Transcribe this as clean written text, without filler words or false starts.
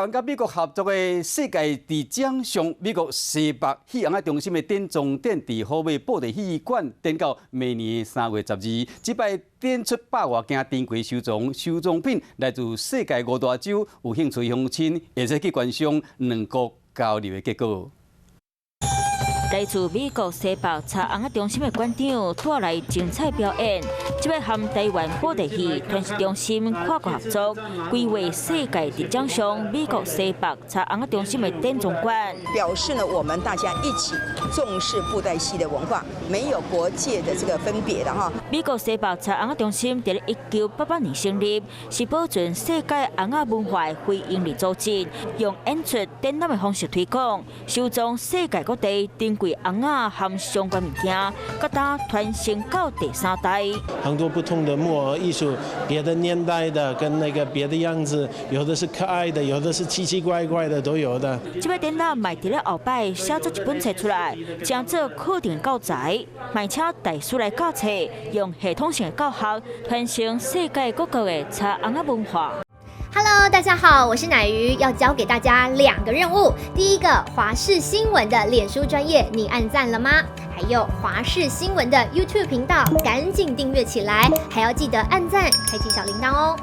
灣佮美國合作的世界佇獎賞美國西北戲尪仔中心的典藏展，佇虎尾布袋戲館展到明年3月12。這擺展出百外件珍貴收藏，收藏品來自世界五大洲，有興趣鄉親會使去觀賞兩國交流的結果。來自美國西北插尪仔中心的館長帶來精彩表演，這擺和台灣布袋戲傳習中心跨國合作，規劃世界佇獎賞美國西北插尪仔中心的典藏館。表示呢，我們大家一起重視布袋戲的文化，沒有國界的這個分別的哈。美國西北插尪仔中心佇1988年成立，是保存世界尪仔文化的非營利組織，用演出展覽的方式推廣，收藏世界各地珍貴尪仔和相關物件，佮當傳承到第三代。很多不同的木偶藝術，別的年代的跟那個別的樣子，有的是可愛的，有的是奇奇怪怪的，都有的。這擺展覽嘛佇咧後擺寫做一本冊出來，成做課程教材，嘛請大師來教冊，用系統性的教學傳承世界各國的插尪仔文化。 Hello，大家好，我是奶魚，要交給大家兩個任務。第一個，華視新聞的臉書專頁，你按讚了嗎？還有華視新聞的 YouTube 頻道，趕緊訂閱起來，還要記得按讚，開啟小鈴鐺哦。